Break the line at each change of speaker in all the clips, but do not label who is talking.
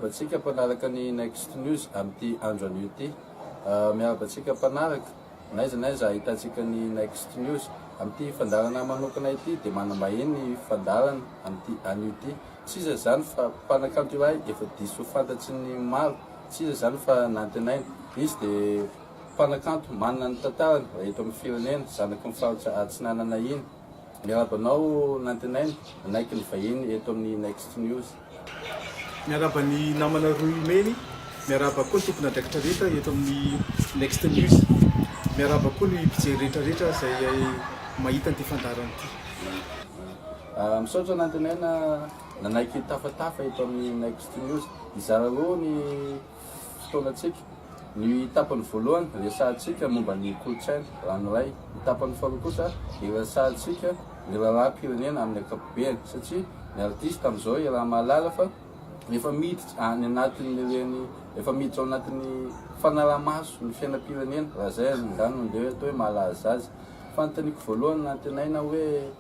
Miarahaba antsika mpanaraka ny Next News amin'ity andro anio ity. Miarahaba antsika mpanaraka n'aiza n'aiza ahitantsika ny Next News. Amin'ity fandaharana manokana ity dia manam-bahiny ny fandaharana amin'ity anio ity. Tsy iza izany fa mpanakanto iray efa diso fantatry ny maro. Tsy iza izany fa Nantenaina. Izy dia mpanakanto manana ny tantarany raha eto amin'ny firenena, zanaky ny faritra Atsinanana iny. Miarahaba anao Nantenaina, nanaiky ny vahiny eto amin'ny Next News.
Miarahaba ny namana Rohy Meny, miarahaba koa ny tompon'andraikitra rehetra eto amin'ny Next News. Miarahaba koa ny mpijery rehetra rehetra izay mahita an'ity fandaharana ity.
Misaotra Nantenaina nanaiky hitafatafa eto amin'ny Next News. Hizara roa ny fotoanantsika. Ny tapany voalohany resahantsika momba ny kolontsaina ranoray. Ny tapany faharoa kosa hiresahantsika ny raharaham-pirenena amin'ny ankapobeny satria ny artista amin'izao iaraha-mahalala fa efa miditra any anatin'ireny efa miditra ao anatin'ny fanaraha-maso ny fiainam-pirenena raha izay angaha no andeha atao hoe mahalaza azy. Fanontaniako voalohany nantenaina hoe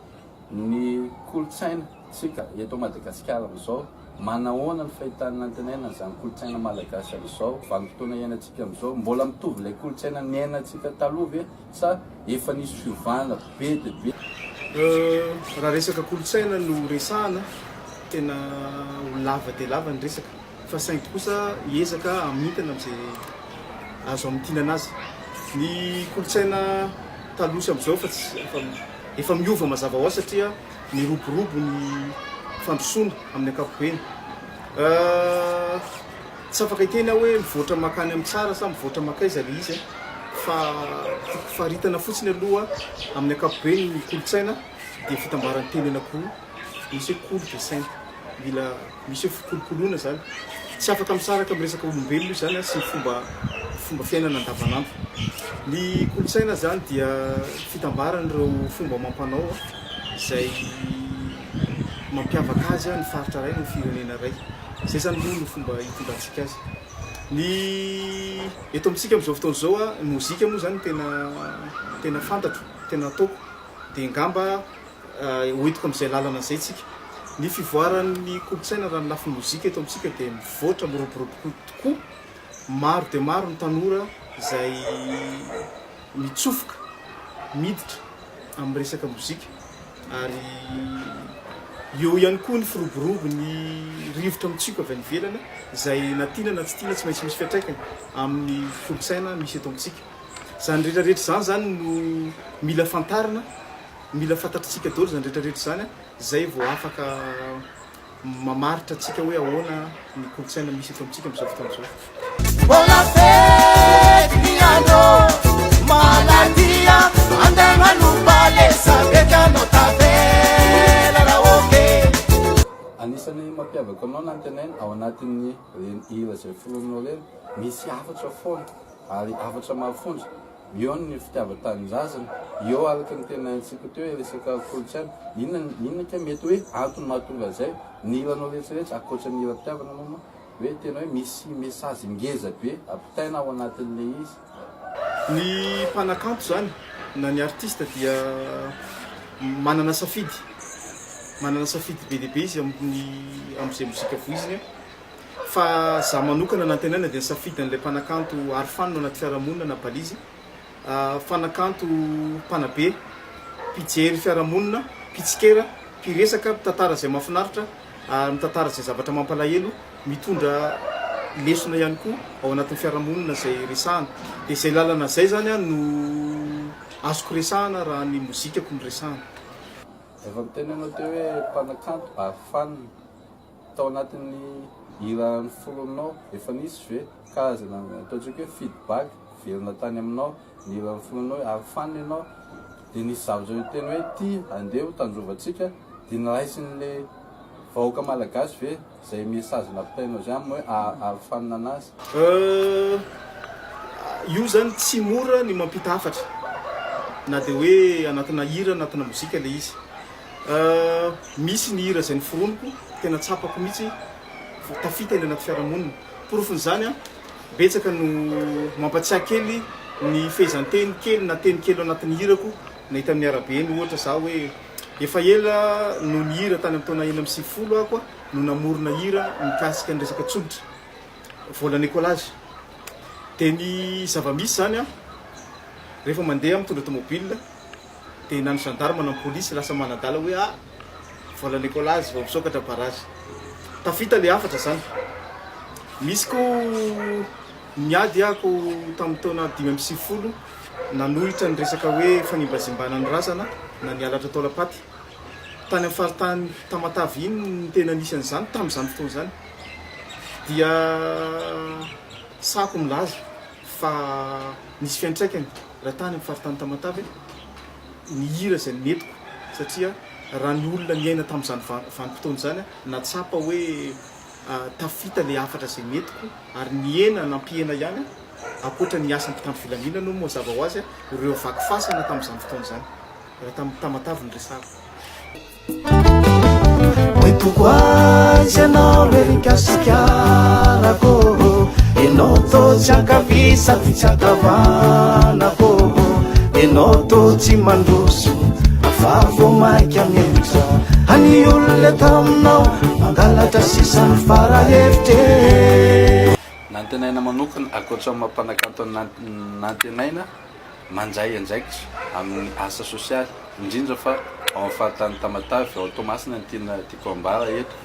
ny kolontsaina tsika eto Madagasikara amin'izao, manahoana ny fahitan'i Nantenaina an'izany kolontsaina malagasy amin'izao vanim-potoana iainantsika amin'izao? Mbola mitovy ilay kolontsaina niainantsika taloha ve sa efa nisy fiovana be dia be?
Raha resaka kolontsaina no resahana, tena ho lava dia lava ny resaka fa saingy kosa hiezaka hamintana amin'izay azo hamintinana azy. Ny kolontsaina taloha sy amin'izao efa tsy efa efa miova mazava ho azy satria miroborobo ny fandrosoana amin'ny ankapobeny. Tsy afaka hiteny aho hoe mivoatra mankany amin'ny tsara sa mivoatra mankaiza ilay izy fa tiako faritana fotsiny aloha amin'ny ankapobeny ny kolontsaina dia fitambaran'ny teny anankiroa, misy hoe kolo dia saina. Mila misy hoe fikolokoloana izany. Tsy afaka misaraka amin'ny resaka olombelona io izany sy ny fomba fomba fiainana andavanandro. Ny kolontsaina izany dia fitambaran'ireo fomba amam-panao izay mampiavaka azy ny faritra iray na ny firenena iray. Izay izany aloha no fomba hitondrantsika azy. Ny eto amintsika amin'izao fotoana izao, ny mozika moa izany no tena tena fantatro, tena ataoko dia angamba Hoentiko amin'izay lalana izay tsika. Ny fivoaran'ny kolontsaina raha ny lafiny mozika eto amintsika dia mivoatra, miroborobo tokoa. Maro dia maro ny tanora izay mitsofoka, miditra amin'ny resaka mozika ary eo ihany koa ny firoborobon'ny rivotra mitsiko avy any ivelany izay na tiana na tsy tiana tsy maintsy misy fiantraikany amin'ny kolontsaina misy eto amintsika. Izany rehetra rehetra izany izany no mila fantarina. Mila fantatritsika daholo izany rehetra rehetra izany zay vao afaka mamaritra antsika hoe ahoana ny kolontsaina misy eto amintsika amin'izao fotoana izao. Mbola fety ny andro
maladia andeha hanopa lesabety anao tavela raha ok. Anisan'ny mampiavaka anao Nantenaina ao anatin'ny reny hira izay foroninao ireny, misy hafatra foana ary hafatra mafonja. Eo ny fitiavan-tanindrazana, eo araka ny tena haintsika teo hoe resaka kolontsaina, inona inona kay mety hoe antony mahatonga an'izay, ny hiranao rehetra rehetra ankoatra ny hiram-pitiavana moa moa hoe tena hoe misy message ngeza be ampitaina ao anatin'ilay izy.
Ny mpanakanto izany na ny artiste dia manana safidy, manana safidy be dia be izy amin'ny amin'izay mozika voiziny. Fa za manokana nantenaina dia nisafidy an'ilay mpanakanto Arfan no anaty fiarahamonina na balizy. Fanakanto mpanabe, mpijery fiarahamonina, mpitsikera, mpiresaka, mpitantara izay mahafinaritra ary mitantara izay zavatra mampalahelo, mitondra lesona ihany koa ao anatin'ny fiarahamonina izay resahana. Dia izay lalana izay izany no azoko resahana raha ny mozikako no resahana.
Efa niteny ianao teo hoe mpanakanto Arfan. Tao anatin'ny hira noforoninao, efa nisy ve karazana ataontsika hoe feedback velona tany aminao, ny hira noforoninao hoe ary fan ianao dia nisy zavatra niteny hoe ity andeha ho tandrovantsika dia noraisin'le vahoaka malagasy ve zay message nampitainao zay amin'ny hoe ary fan anazy?
Euh, io zany tsy mora ny mampita hafatra na dia hoe anatina hira anatina mozika le izy. Misy ny hira izay noforoniko tena tsapako mihitsy fa tafita eny anaty fiarahamonina. Porofon'izany, betsaka no mampatsiahy kely ny fehezanteny kely na teny kely ao anatin'ny hirako na hita amin'ny arabe eny ohatra za hoe efa ela no nihira tany amin'ny taona 96 aho no namorona hira mikasika ny resaka tsolotra. Volan'ny écolage. Dia ny zava-misy izany an, rehefa mandeha mitondra tomobile dia na ny gendarme na ny polisy lasa manadala hoe ah volan'ny écolage vao misokatra barrage. Tafita le hafatra izany. Misy koa niady ako tamin'ny taona 95 nanohitra ny resaka hoe fanimbazimbana ny razana na ny halatra taolam-paty. Tany amin'ny faritany Tamatave iny no tena nisy an'izany tamin'izany fotoana izany. Dia sahako milaza fa nisy fiantraikany raha tany amin'ny faritany Tamatave ny hira izay nentiko satria raha ny olona niaina tamin'izany vanim-potoana izany nahatsapa hoe tafita ilay hafatra izay nentiko ary nihena nampihena ihany ankoatra ny asan'ny mpitandro filaminana moa mazava ho azy ireo vaky fasana tamin'izany fotoana izany. Raha tamin'ny Tamatave no resahako.
Hoentiko aiza ianao re ry Gasikarako Ianao tô tsy ankavia sady tsy ankavanako Ianao tô tsy mandroso fa vao maika mihemotra Any olona taminao mangalatra sisa ny fara hevitra e.
Nantenaina manokana, ankoatra ny maha mpanakanto an'i Nantenaina, mandray andraikitra amin'ny asa sosialy, indrindra fa ao amin'ny faritanin'i Tamatave, ao Toamasina no tiana tiako ambara eto.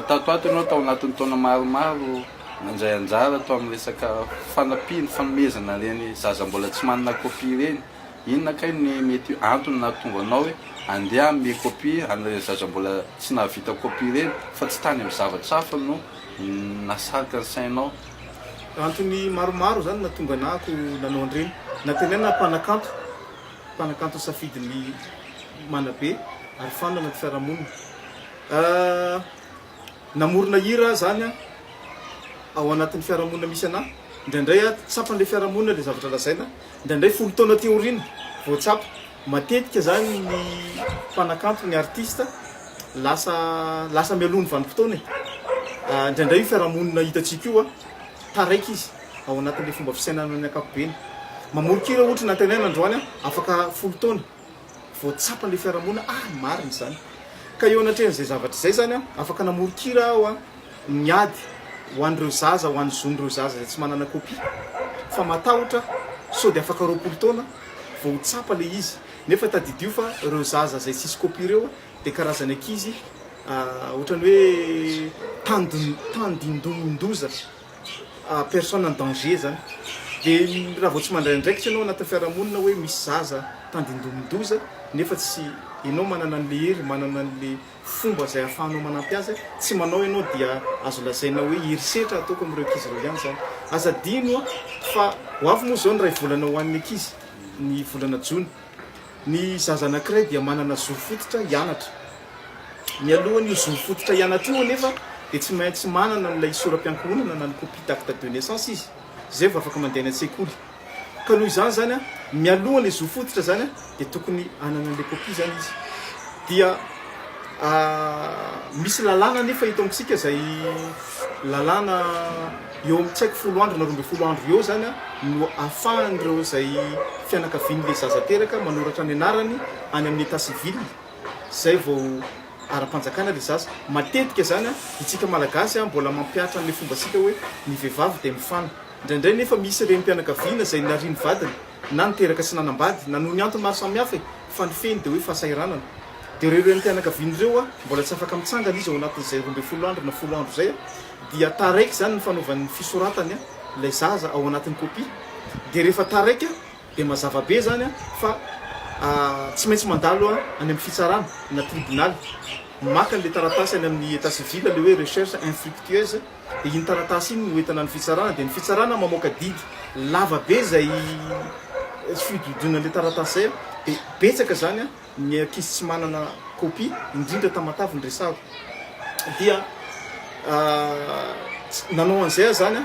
Tato ato ianao tao anatin'ny taona maromaro nandray anjara tao amin'ny resaka fanampiana, fanomezana ireny zaza mbola tsy manana copie ireny. Inona kay ny mety antony nahatonga anao hoe andeha hanome copie an'ireny zaza mbola tsy nahavita copie ireny fa tsy tany amin'ny zavatra hafa no nasarika ny sainao?
Antony maromaro izany nahatonga anahako nanao an'ireny. Nantenaina mpanakanto, mpanakanto nisafidy ny manabe ary fanina anaty fiarahamonina. Namorona hira aho izany ao anatin'ny fiarahamonina misy anah. Indraindray aho tsapan'ilay fiarahamonina ilay zavatra lazaina, indraindray folo taona aty aoriana vao tsapa. Matetika izany ny mpanakanto, ny artiste lasa lasa mialoha ny vanim-potoana e. Indraindray io fiarahamonina hitantsika io taraiky izy ao anatin'ilay fomba fisainana amin'ny ankapobeny. Mamoron-kira ohatra nantenaina androany afaka folo taona vao tsapan'ilay fiarahamonina ah marina izany. Ka eo anatrehan'izay zavatra izay izany afaka namoron-kira aho miady ho an'ireo zaza, ho an'ny zon'ireo zaza izay tsy manana copie fa matahotra sao dia afaka 20 taona vao ho tsapa ilay izy. Nefa tadidio fa ireo zaza izay tsisy copie ireo dia karazany ankizy ohatran'ny hoe tandindomin-doza, personne en danger zany. Dia raha vao tsy mandray andraikitra ianao anatin'ny fiarahamonina hoe misy zaza tandindomin-doza nefa tsy ianao manana an'ilay hery, manana an'ilay fomba izay ahafahanao manampy azy, tsy manao ianao dia azo lazaina hoe herisetra ataoko amin'ireo ankizy ireo ihany izany. Aza adino fa ho avy moa izao ny iray volana ho an'ny ankizy, ny volana jona. Ny zaza anankiray dia manana zo fototra hianatra. Mialohan'io zo fototra hianatra io anefa dia tsy maintsy manana an'ilay sora-piankohonana na ny copie d'acte de naissance izy, izay vao afaka mandeha any an-tsekoly. Ka noho izany izany an, mialoha an'ilay zo fototra izany an, dia tokony hanana an'ilay copie izany izy. Dia misy lalàna anefa eto amintsika izay lalàna eo amin'ny tsy haiko folo andro na 12 andro eo izany an, no ahafahan'ireo izay fianakavian'ilay zaza teraka manoratra ny anarany any amin'ny état civil, izay vao ara-panjakana ilay zaza. Matetika izany an, isika Malagasy an, mbola mampihatra an'ilay fombantsika hoe ny vehivavy dia mifana. Indraindray nefa misy renim-pianakaviana izay narian'ny vadiny na niteraka sy nanambady na noho ny antony maro samihafa e, fa ny fehiny dia hoe fahasahiranana. Dia ireo renim-pianakaviana ireo a, mbola tsy afaka mitsangana izy ao anatin'izay 12 andro na folo andro izay a, dia taraiky izany ny fanaovany ny fisoratany ilay zaza ao anatin'ny kopia. Dia rehefa taraiky dia mazava be izany fa tsy maintsy mandalo any amin'ny fitsarana na tribonaly maka an'ilay taratasy any amin'ny état civil ilay hoe recherche infructueuse. Dia iny taratasy iny no entina any fitsarana, dia ny fitsarana mamoaka didy lava be izay fihodidinan'ilay taratasy izay, dia betsaka izany ny ankizy tsy manana copie, indrindra Tamatave no resahako. Dia nanao an'izay aho izany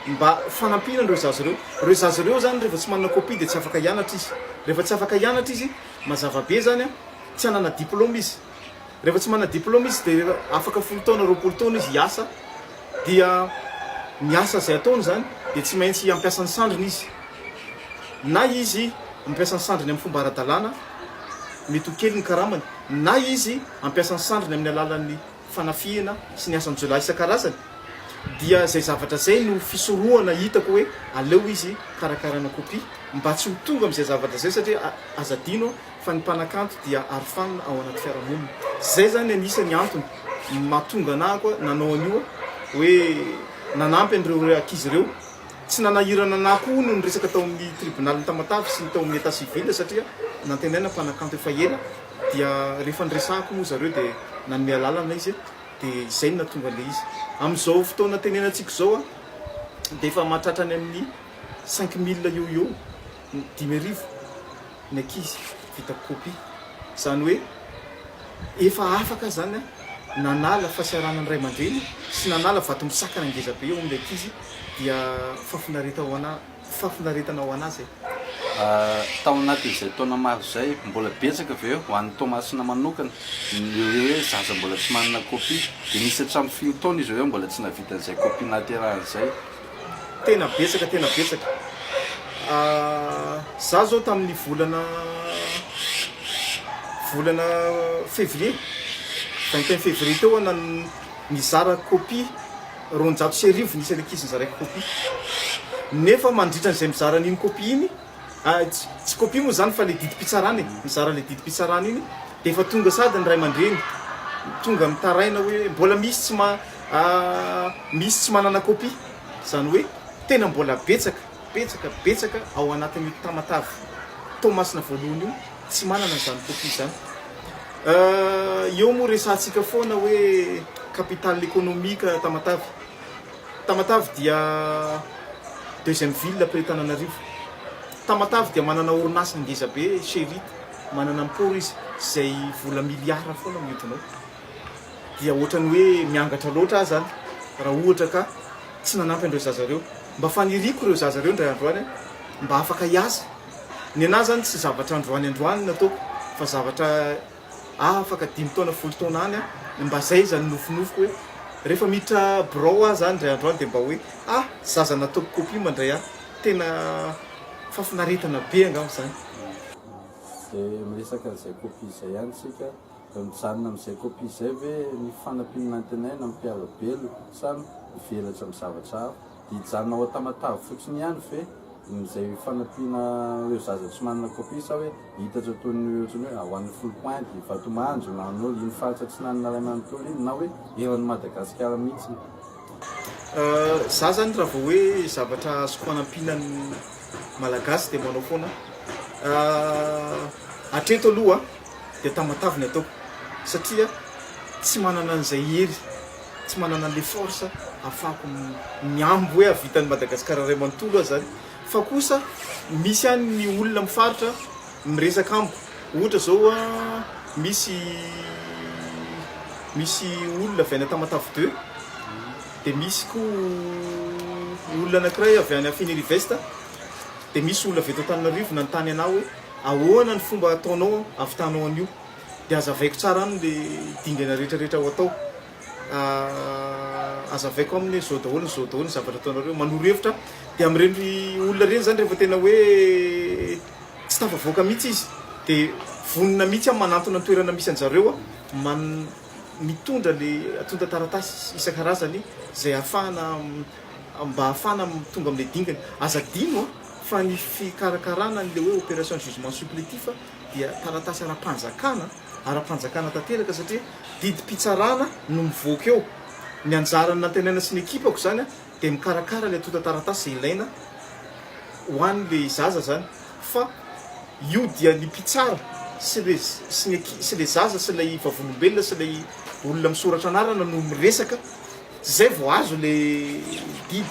mba fanampiana ireo zaza ireo. Ireo zaza ireo izany rehefa tsy manana copie dia tsy afaka hianatra izy. Rehefa tsy afaka hianatra izy, mazava be izany, tsy hanana diplôme izy. Rehefa tsy manana diplôme izy dia afaka folo taona, 20 taona izy hiasa dia ny asa izay ataony izany dia tsy maintsy hampiasa ny sandriny izy. Na izy mampiasa ny sandriny amin'ny fomba ara-dalàna, mety ho kely ny karamany, na izy hampiasa ny sandriny amin'ny alalan'ny fanafihana sy ny asan-jiolahy isan-karazany. Dia izay zavatra izay no fisorohana hitako hoe aleo izy karakaraina copie mba tsy ho tonga amin'izay zavatra izay satria aza adino fa ny mpanakanto dia arofanina ao anaty fiarahamonina. Izay zany anisany antony mahatonga anah koa nanao an'io hoe nanampy an'ireo ankizy ireo. Tsy nanahirana anah koa hono ny resaka tao amin'ny tribonalin'i Tamatave sy ny tao amin'ny état civil satria nantenaina mpanakanto efa ela dia rehefa niresahako moa zareo dia nanome alalana izy dia izay no nahatonga an'ilay izy. Amin'izao fotoana tenenantsika izao an dia efa mahatratra any amin'ny 5000 eo ho eo, 5000. ny ankizy vita copie. Izany hoe efa afaka izany nanala fasiarana ny ray aman-dreny sy nanala vato misakana ngeza be eo amin'ny ankizy dia fahafinareta ho ana fahafinaretana ho an'azy e.
Tao anatin'izay taona maro izay, mbola betsaka ve ho an'i Toamasina manokana ireo hoe zaza mbola tsy manana copie? Dia nisy hatramin'ny firy taona izy ireo mbola tsy nahavita an'izay copie nahaterahany izay?
Tena betsaka tena betsaka. Za zao tamin'ny volana volana février, 21 février teo aho nan- nizara copie 1200 nisy ankizy nizaraiko copie. Nefa mandritra an'izay mizara an'iny copie iny, tsy tsy copie moa zany fa le didim-pitsarana e, mizara le didim-pitsarana iny de efa tonga sady ny ray aman-dreny tonga mitaraina hoe mbola misy tsy ma- Misy tsy manana copie, izany hoe tena mbola betsaka, betsaka, betsaka ao anatin'io Tamatave Toamasina voalohany io tsy manana an'izany copie izany. Eo moa resahantsika foana hoe capitale économique Tamatave. Tamatave dia deuxième ville après Tananarivo. Tamatave dia manana orinasa ngeza be, Sherrit, manana ny port izy, izay vola milliards foana mihodina ao. dia ohatran'ny hoe miangatra loatra aho zany raha ohatra ka tsy nanampy an'ireo zaza ireo. Mba faniriako ireo zaza ireo indray andro any mba afaka hiasa. Ny anah zany tsy zavatra androany androany no ataoko fa zavatra afaka dimy taona folo taona any mba zay zany nofinofiko hoe rehefa miditra birao aho zany indray andro any dia mba hoe ah zaza nataoko copie mandray ahy. Tena fahafinaretana be angamba izany.
Dia miresaka an'izay copie izay ihany isika. Mijanona amin'izay copie izay ve ny fanampiana nantenaina amin'ny mpiara-belona sa mivelatra amin'ny zavatra hafa? Dia hijanona ao Tamatave fotsiny ihany ve izay fanampiana ireo zaza tsy manana copie sa hoe hiitatra toy ny ohatran'ny hoe ho an'ny Foulpointe, Vatomandry na iny faritra atsinanana iray manontolo iny na hoe eran'i Madagasikara mihitsy?
Za zany raha vao hoe zavatra azoko hanampiana ny Malagasy dia manao foana aho. Hatreto aloha dia Tamatave ny ataoko satria tsy manana an'izay hery, tsy manana an'ilay force ahafahako mihambo hoe hahavita an'i Madagasikara iray manontolo aho zany fa kosa misy ihany ny olona amin'ny faritra miresaka amiko ohatra zao misy misy olona avy any Tamatave deux dia misy koa olona anankiray avy any Fenerive-Est dia misy olona avy eto Antananarivo nanontany anah hoe Ahoana ny fomba ataonao ahavitanao an'io? Dia hazavaiko tsara aminy le dingana rehetra rehetra ho atao. Hazavaiko aminy hoe zao daholo ny zao daholo ny zavatra ataonareo. Manoro hevitra aho. Dia amin'ireny olona ireny zany rehefa tena hoe tsy tafavoaka mihitsy izy dia vonona mihitsy aho manantona ny toerana misy an-jareo aho, man- mitondra le antontan-taratasy isan-karazany izay ahafahana mba ahafahana tonga amin'ilay dingana. Aza adino an! Fa ny fikarakarana an'ilay hoe opération jugement supplétif dia taratasy ara-panjakana, ara-panjakana tanteraka satria didim-pitsarana no mivoaka eo. Ny anjaran'ny Nantenaina sy ny ekipako izany dia mikarakara ilay antontan-taratasy izay ilaina ho an'ilay zaza izany. Fa io dia ny mpitsara sy ilay sy ny sy ilay zaza sy ilay vavolombelona sy ilay olona misoratra anarana no miresaka Zay vao azo le didy.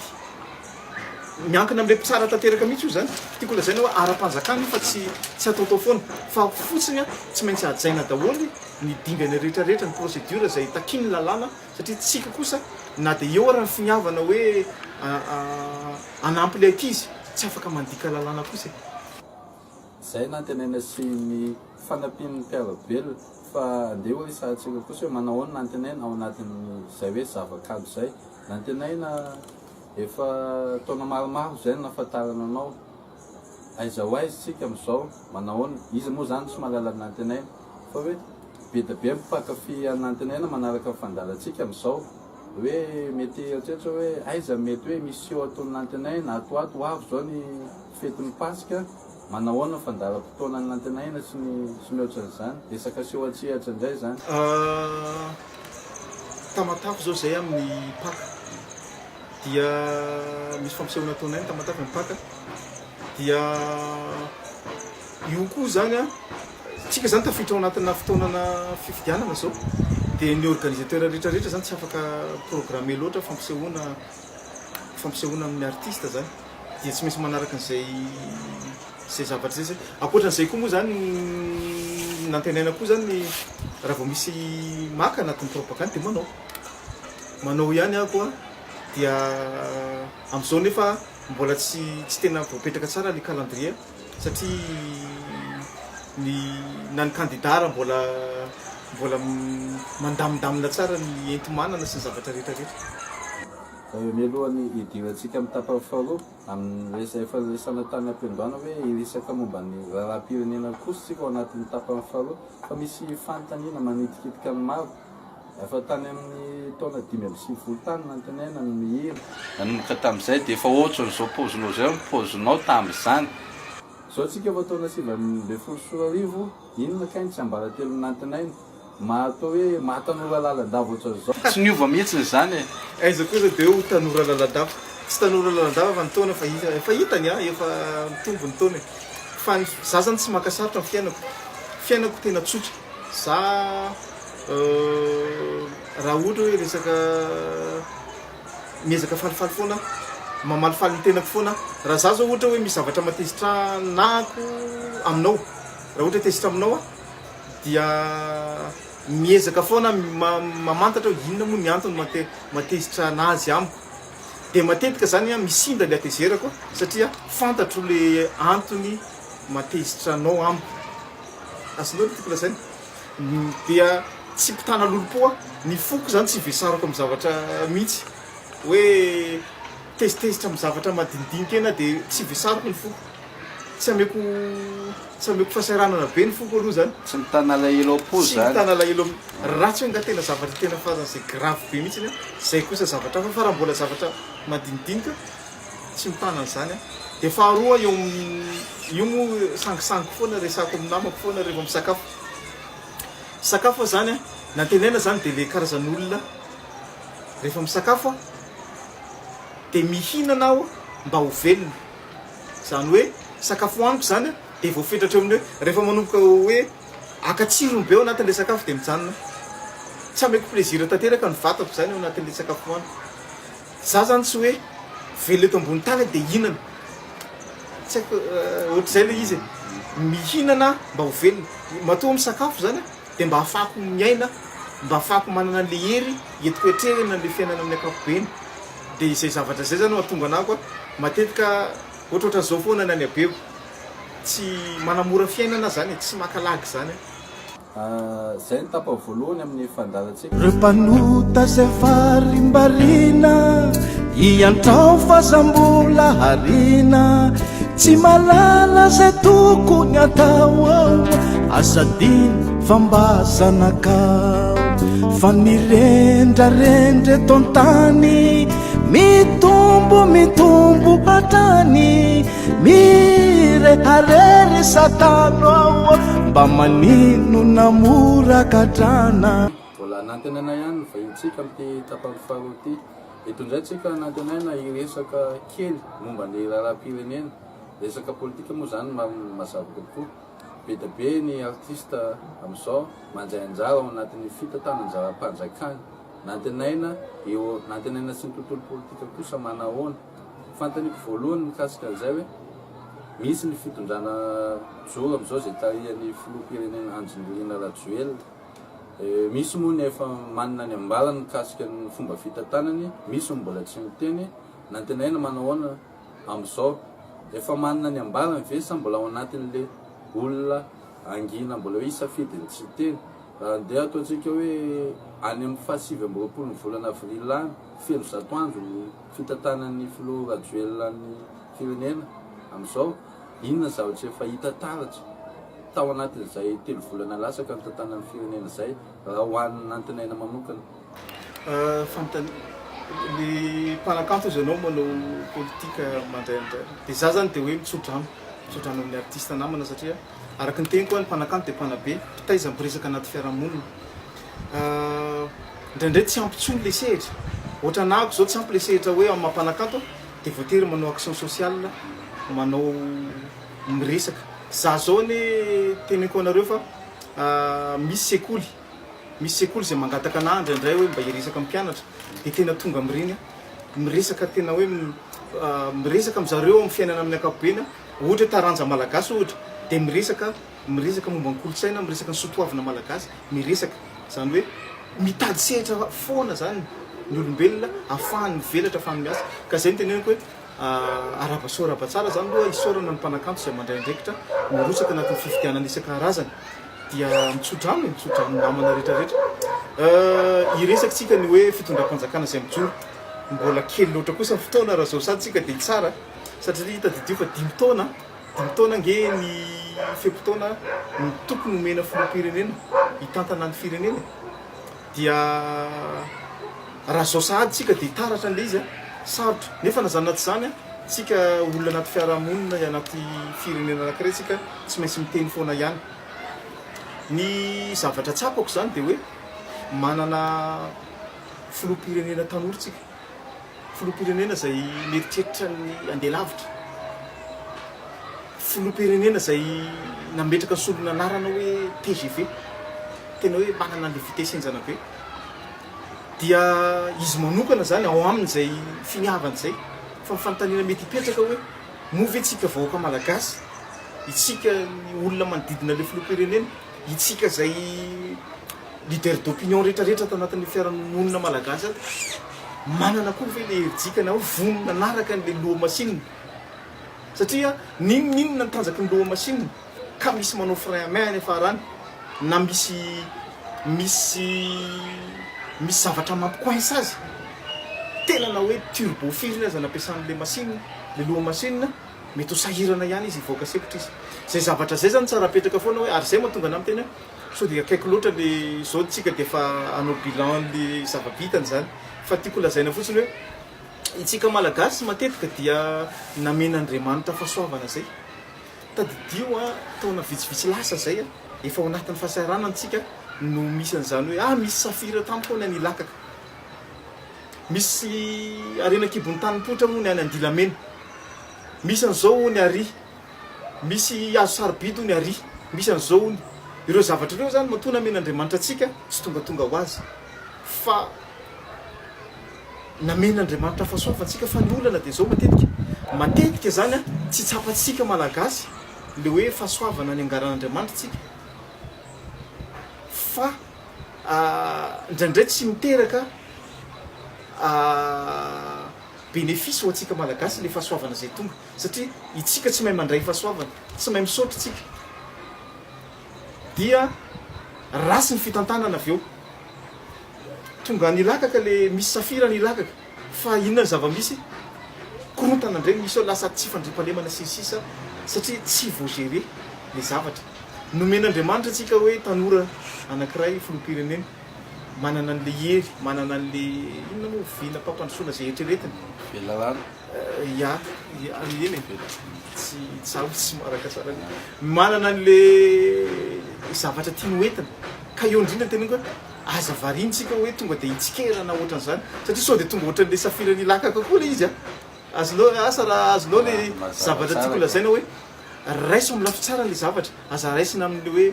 Miankina amle mpitsara tanteraka mihitsy io zany. Tiako lazaina hoe ara-panjakana io fa tsy tsy ataotao foana. Fa fotsiny tsy maintsy hajaina daholo ny dingana rehetra rehetra, ny procédure izay takian'ny lalàna satria tsika kosa na dia eo ara ny finiavana hoe hanampy le ankizy tsy afaka mandika lalàna kosa e.
Izay nantenaina sy ny fanampian'ny mpiara-belona fa andeha ho resahantsika kosa hoe manao ahoana nantenaina ao anatin'izay hoe zava-kanto izay. Nantenaina efa taona maromaro izay no nahafantarana anao. Aiza ho aiza isika amin'izao? Manao ahoana? Iza moa izany tsy mahalala an'i Nantenaina? Fa hoe be dia be ny mpankafy an'i Nantenaina manaraka ny fandaharantsika amin'izao. Hoe mety hieritreritra hoe aiza mety hoe misy seho ataon'i Nantenaina ato ho ato, ho avy izao ny fetin'ny Paska, manahoana ny fandaharam-potoanan'i Nantenaina sy ny sy ny ohatran'izany. Resaka seho an-tsehatra indray izany.
Tamatave izao izay amin'ny Paka dia misy fampisehoana ataonay ny Tamatave amin'ny Paka dia io koa izany an, tsika izany tafiditra ao anatina fotoanana fifidianana izao dia ny organisateur rehetra rehetra izany tsy afaka programmer loatra fampisehoana fampisehoana amin'ny artiste izany dia tsy maintsy manaraka an'izay izay zavatra izay zay. Ankoatran'izay koa moa izany nantenaina koa izany raha vao misy maka anatin'ny propagande dia manao. Manao ihany aho koa dia amin'izao nefa mbola tsy tsy tena voapetraka tsara le calendrier satria ny na ny candidat ara mbola mbola mandamindamina tsara ny enti-manana sy ny zavatra rehetra rehetra.
Mialohan'ny hidirantsika amin'ny tapany faharoa, amin'ny resa efa niresahana tany am-piandohana hoe hiresaka momba ny raharaham-pirenena kosa isika ao anatin'ny tapany faharoa fa misy fanontaniana manitikitika ny maro. Efa tany amin'ny taona 95 tany nantenaina ny mihira. Nanomboka tamin'izay dia efa ohatran'izao paozinao izao ny paozinao tamin'izany. Izao tsika efa taona 2019, inona kay ny tsiambaratelon'ny nantenaina? Maha atao hoe maha tanora lalandava ohatran'izao. Tsy niova mihitsy izany e!
Aiza kosa dia ho tanora lalandava. Tsy tanora lalandava fa ny taona efa hita, efa hitany an, efa mitombo ny taona e. Fa ny, za zany tsy maka sarotra ny fiainako. Fiainako tena tsotra. Za raha ohatra hoe resaka miezaka falifaly foana aho, mamalifaly ny tenako foana aho. Raha za zao ohatra hoe misy zavatra mahatezitra anahako aminao, raha ohatra hoe tezitra aminao aho dia miezaka foana aho mamantatra hoe inona moa ny antony mahatezitra anazy amiko. Dia matetika zany an misinda le hatezerako satria fantatro le antony mahatezitra anao amiko. Azonao ny tiako lazaina? Dia tsy mpitana lolompo aho, ny foko zany tsy vesarako amin'ny zavatra mihitsy, hoe tezitezitra amin'ny zavatra madinidinika eny aho dia tsy vesarako ny foko, tsy ameko tsy ameko fahasahiranana be ny foko aloha zany.
Tsy mitana alahelo am-po
Tsy
zany.
mitana alahelo am-, raha tsy hoe angaha tena zavatra tena faran'izay grave be mihitsiny an, zay kosa zavatra hafa fa raha mbola zavatra madinidinika tsy mitana an'izany aho. Dia faharoa eo amin'ny, io moa sangisangy foana resahako amin'ny namako foana rehefa misakafo. Sakafo aho zany an, nantenaina zany dia le karazan'olona rehefa misakafo aho dia mihinana aho mba ho velona. Izany hoe sakafo hohaniko zany an dia voafetra hatreo amin'ny hoe rehefa manomboka hoe haka tsirony be ao anatin'ilay sakafo dia mijanona aho. Tsy ameko plaisir tanteraka ny vatako zany ao anatin'ilay sakafo hohaniko. Za zany tsy hoe velona eto ambony tany aho dia hihinana. Tsy haiko ohatr'izay ilay izy e. Mihinana mba ho velona. Matoa misakafo zany aho dia mba ahafahako miaina, mba ahafahako manana an'ilay hery entiko hiatrehana an'ilay fiainana amin'ny ankapobeny. Dia izay zavatra izay zany no mahatonga anah koa matetika ohatrohatran'izao foana ny any habeko. Tsy manamora fiainana aho zany e, tsy maka lagy zany aho.
Izay ny tapany voalohany amin'ny fandaharantsika.
Reo mpanota zay varimbariana Iantrao f'aza mbola hariana Tsy mahalala zay tokony atao Aza adino fa mba zanakao Fa ny rendrarendra eto an-tany Mitombo mitombo hatrany Mirehareha ry satana ô Mba maninona mora gadrana.
Mbola nantenaina ihany ny vahintsika amin'ity tapany faharoa ity. Eto indray tsika nantenaina hiresaka kely momba ny raharaham-pirenena. Resaka politika moa izany mazava kokoa. Be dia be ny artista amin'izao mandray anjara ao anatin'ny fitantanan-draharaham-panjakana. Nantenaina eo nantenaina sy ny tontolo politika kosa manahoana? Fanontaniako voalohany mikasika an'izay hoe misy ny fitondrana mijoro amin'izao izay tarihan'ny filoham-pirenena Andry Nirina Rajoelina. Misy moa ny efa manana ny ambarany mikasika ny fomba fitantanany, misy ny mbola tsy miteny. Nantenaina manahoana amin'izao? Efa manana ny ambarany ve sa mbola ao anatin'le olona hangina mbola hoe hisafidy ny tsy hiteny? Raha andeha ataontsika hoe any amin'ny faha 29 ny volana avril any, feno 100 andro ny fitantanan'ny filoha Rajoelina ny firenena amin'izao, inona ny zavatra efa hita taratra tao anatin'izay telo volana latsaka nitantanan'ny firenena izay raha ho an'i Nantenaina manokana?
Fanontaniana, le mpanakanto ozy ianao manao politika mandray anjara de za zany de hoe mitsodrano, mitsodrano amin'ny artiste namana satria araka ny teniko ny mpanakanto de mpanabe, mpitaiza miresaka anaty fiarahamonina. Indraindray tsy ampy intsony le sehatra, ohatra anahako zao tsy ampy le sehatra hoe amin'ny maha mpanakanto de voatery manao action sociale, manao miresaka. Za zao anie teneniko anareo fa misy sekoly, Misy sekoly izay mangataka anah indraindray hoe mba hiresaka amin'ny mpianatra dia tena tonga amin'ireny aho. Miresaka tena hoe miresaka amin-dry zareo amin'ny fiainana amin'ny ankapobeny aho. Ohatra hoe taranja malagasy ohatra dia miresaka miresaka momba ny kolontsaina, miresaka ny soatoavina malagasy, miresaka. Izany hoe mitady sehatra foana izany ny olombelona ahafahany mivelatra, ahafahany miasa. Ka izay no teneniko hoe arahaba soa arahaba tsara izany aloha isaorana ny mpanakanto izay mandray andraikitra mirotsaka anatin'ny fifidianana isan-karazany. Dia mitsodrano e, mitsodrano namana rehetra rehetra. Hiresaka tsika ny hoe fitondram-panjakana izay mijoro. Mbola kely loatra kosa ny fotoana raha zao sady tsika dia hitsara satria tadidio fa dimy taona, dimy taona ange ny fe-potoana no tokony homena filoham-pirenena hitantana ny firenena e. Dia raha zao sahady tsika dia hitaratra an'ilay izy a, sarotra. Nefa na zany na tsy zany a, tsika olona anaty fiarahamonina, anaty firenena anakiray tsika tsy maintsy miteny foana ihany. Ny zavatra tsapako zany dia hoe manana filoham-pirenena tanora tsika, filoham-pirenena izay mieritreritra ny handeha lavitra, filoham-pirenena izay nametraka ny solon'anarana hoe tgv, tena hoe manana an'ilay vitesse henjana be, dia izy manokana zany ao aminy izay finiavana izay, fa ny fanontaniana mety hipetraka hoe moa ve tsika vahoaka malagasy, itsika ny olona manodidina ilay filoham-pirenena, itsika izay leader d'opinion rehetra rehetra ato anatin'ny fiarahamonina malagasy ato, manana koa ve ilay herijika na hoe vonona hanaraka an'ilay lohamasinina? Satria n'inon'inona ny tanjaky ny lohamasinina ka misy manao frein à main any afara any na misy misy misy zavatra mampi-coince azy, tena na hoe turbo firy aza nampiasan'ilay machine, ilay lohamasinina, mety ho sahirana ihany izy hivoaka sekotra izy. Zay zavatra zay zany tsara apetraka foana hoe ary zay mahatonga anah miteny hoe sao dia akaiky loatra le zao tsika dia efa hanao bilan le zava-bitany zany fa tiako lazaina fotsiny hoe itsika malagasy matetika dia namen'Andriamanitra fahasoavana zay. Tadidio an taona vitsivitsy lasa zay an efa ao anatin'ny fahasahiranana tsika no misy an'izany hoe ah misy safira tampoka hono any Ilakaka. Misy harena an-kibon'ny tany mipoitra hono any Andilamena. Misy an'izao hono ary. Misy hazo sarobidy hono ary. Misy an'izao hono. Ireo zavatra ireo izany matoa namen'Andriamanitra antsika tsy tongatonga ho azy. Fa namen'Andriamanitra fahasoavana antsika fa ny olana dia izao matetika. Matetika izany an, tsy tsapantsika Malagasy le hoe fahasoavana niangaran'Andriamanitra tsika. Fa indraindray tsy miteraka bénéfice ho antsika Malagasy le fahasoavana izay tonga satria itsika tsy mahay mandray fahasoavana, tsy mahay misaotra tsika dia ratsy ny fitantanana avy eo. Tonga any Ilakaka le misy safira any Ilakaka fa inona ny zava-misy? Korontana indray no misy ao, lasa tsy fandriampahalemana sy ny sisa satria tsy voa-gérer le zavatra. Nomen'Andriamanitra antsika hoe tanora anankiray filoham-pirenena manana an'le hery, manana an'le inona moa vinam-pampandrosoana izay eritreretiny.
Velarana.
Ya, eny e, tsy zaho tsy maharaka tsara an'io. Manana an'le zavatra tiany ho entina. Ka eo indrindra no teneniko hoe aza variana tsika hoe tonga dia hitsikera na ohatran'izany satria sao dia tonga ohatran'le safiran'Ilakaka koa le izy a. Azonao, asa raha azonao le zavatra tiako lazaina hoe raiso amin'ny lafy tsara le zavatra, aza raisina amin'ny hoe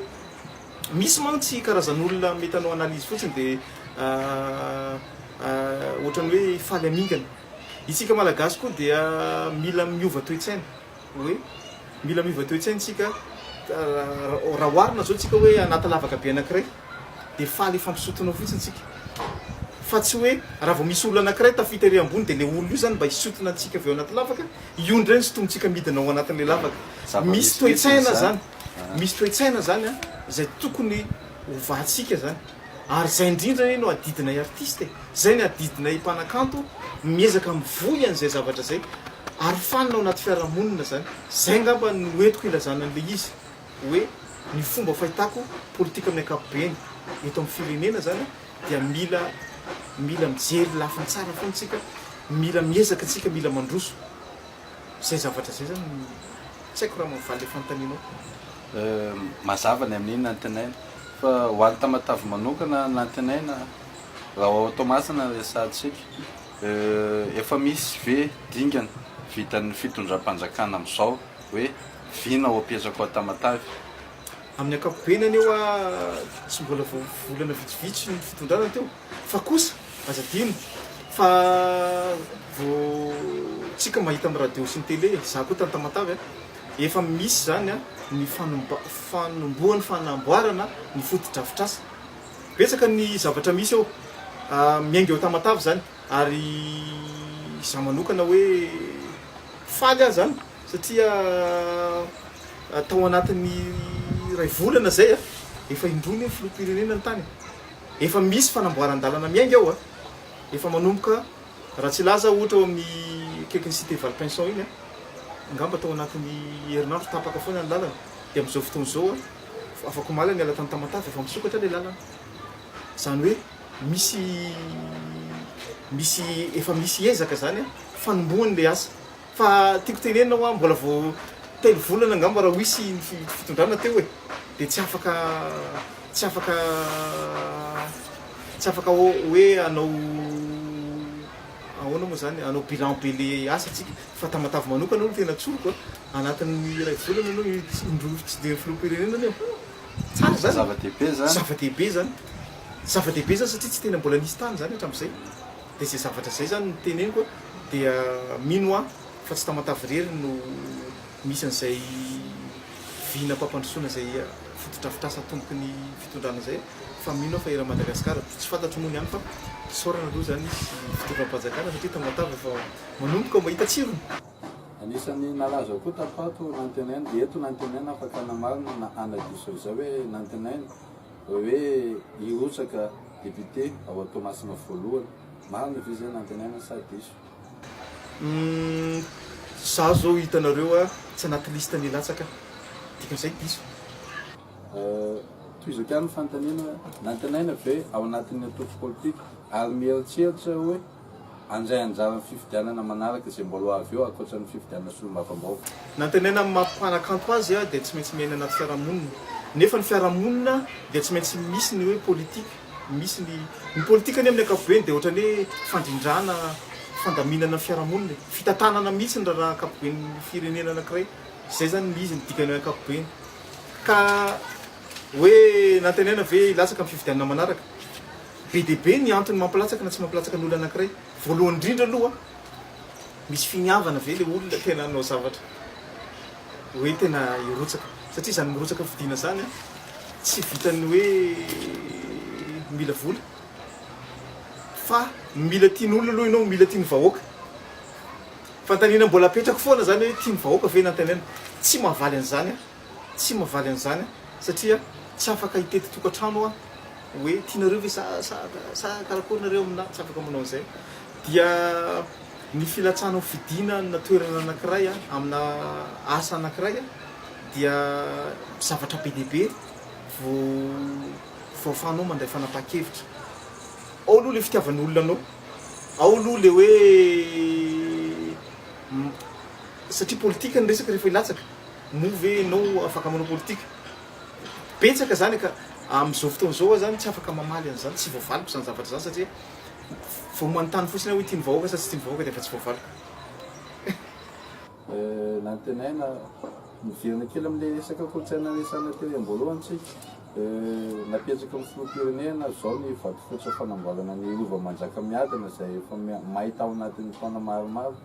misy mantsy karazan'olona mety hanao analyse fotsiny dia ohatran'ny hoe faly hamingana. Isika Malagasy koa dia mila miova toe-tsaina hoe mila miova toe-tsaina isika raha oharina zao tsika hoe anaty lavaka be anankiray dia faly hifampisotona ao fotsiny tsika fa tsy hoe raha vao misy olona anankiray tafita ery ambony dia le olona io zany mba hisotona antsika avy ao anaty lavaka, io indray no sotomintsika midina ao anatin'le lavaka. Misy toe-tsaina zany, misy toe-tsaina zany an izay tokony hovantsika zany ary zay indrindra anie no adidinay artiste e, zay ny adidinay mpanakanto miezaka mivoy an'izay zavatra zay ary fanina ao anaty fiarahamonina zany, zay angamba no entiko ilazana an'le izy hoe ny fomba fahitako politika amin'ny ankapobeny eto amin'ny firenena zany dia mila. Mila mijery lafiny tsara foana tsika, mila miezaka tsika, mila mandroso. Zay zavatra zay zany no tsy haiko raha mahavaly le fanontanianao.
Mazava ny amin'iny Nantenaina. Fa ho an'i Tamatave manokana Nantenaina, raha ao Toamasina no resahantsika, efa misy ve dingana vitan'ny fitondram-panjakana amin'izao hoe vina ho apetraka ao Tamatave?
Amin'ny ankapobeny anie hoa tsy mbola vao volana vitsivitsy ny fitondrana teo fa kosa aza adino fa vao tsika mahita amin'ny radio sy ny télé, za koa tany Tamatave a, efa misy zany a ny fanombohan'ny fanamboarana ny fotodrafitrasa. Betsaka ny zavatra misy eo, miainga eo Tamatave zany ary za manokana hoe faly aho zany satria tao anatin'ny iray volana zay a, efa indroa anie ny filoham-pirenena ny tany e, efa misy fanamboaran-dalana miainga ao a, efa manomboka raha tsy hilaza aho ohatra ao amin'ny akaikin'ny cité Valpinson iny a, angamba tao anatin'ny herinandro tapaka foana ny lalana, dia amin'izao fotoana izao a, afak'omaly aho niala tany Tamatave efa misokatra ilay lalana, izany hoe misy misy efa misy ezaka zany a, fanombohana ilay asa. Fa tiako tenenina hoa mbola vao telo volana angamba raha ho hisy ny fitondrana teo e, dia tsy afaka tsy afaka tsy afaka hoe hanao ahoana moa zany hanao bilan be le asa tsika fa Tamatave manokana aloha no tena tsoriko a, anatin'ny iray volana aloha indroa fitsidihan'ny filoham-pirenena anie tsara zany,
Zava-dehibe zany.
Zava-dehibe zany, zava-dehibe zany satria tsy tena mbola nisy tany zany hatramin'izay. Dia izay zavatra izay izany no teneniko a, dia mino aho fa tsy Tamatave irery no misy an'izay vinam-pampandrosoana izay fotodrafitrasa atomboky ny fitondrana izay fa mino aho fa eran'i Madagasikara, tsy fantatro moa ny any fa isaorana aloha izany fitondram-panjakana satria Tamatave efa manomboka mahita tsirony.
Anisan'ny nalaza koa tato Nantenaina, eto Nantenaina afaka hanamarina na hanadiso izay hoe Nantenaina hoe hirotsaka député ao Toamasina voalohany. Marina ve izay Nantenaina sa diso?
Humm za zao hitanareo a tsy anaty liste ny hilatsaka aho dikan'izay diso.
Tohizako ihany ny fanontaniana hoe Nantenaina ve ao anatin'ny antoko politika ary mieritreritra hoe Handray anjara amin'ny fifidianana manaraka izay mbola ho avy eo ankoatra ny fifidianana solombavambahoaka.
Nantenaina amin'ny maha mpanakanto azy dia tsy maintsy miaina anaty fiarahamonina. Nefa ny fiarahamonina dia tsy maintsy misy ny hoe politique, misy ny, ny politique anie amin'ny ankapobeny dia ohatran'ny hoe fandrindrana, fandaminana ny fiarahamonina e, fitantanana mihitsy ny raharaha ankapoben'ny firenena anankiray, izay izany ny izy ny dikany ankapobeny. Ka hoe nantenaina ve hilatsaka amin'ny fifidianana manaraka? Be dia be ny antony mampilatsaka na tsy mampilatsaka ny olona anankiray. Voalohany indrindra aloha, misy finiavana ve ilay olona tena hanao zavatra hoe tena hirotsaka? Satria izany mirotsaka fidiana izany an, tsy vitan'ny hoe mila vola fa mila tian'olona aloha ianao, mila tian'ny vahoaka. Fanontaniana mbola apetrako foana izany hoe tian'ny vahoaka ve Nantenaina? Tsy mahavaly an'izany aho. Tsy mavaly an'izany aho satria tsy afaka hitety tokantrano aho hoe tianareo ve sa sa sa karakory nareo aminà, tsy afaka manao an'izay. Dia ny filatsahana ho fidiana amina toerana anankiray amina asa anankiray dia zavatra be dia be vao vao ahafahanao mandray fanapahan-kevitra. Ao aloha ilay fitiavan'olona anao, ao aloha ilay hoe satria politika ny resaka rehefa hilatsaka. Moa ve ianao afaka manao politika? Betsaka izany ka amin'izao fotoana izao aho izany tsy afaka mamaly an'izany, tsy voavaliko izany zavatra izany satria vao manontany fotsiny aho hoe tian'ny vahoaka sa tsy tian'ny vahoaka dia efa tsy voavaliko.
Nantenaina, miverina kely amin'ilay resaka kolontsaina resahina tery am-boalohany tsika, napetraky ny filoham-pirenena izao ny vatofototra fanamboarana ny Rova Manjakamiadana izay efa may tao anatin'ny taona maromaro.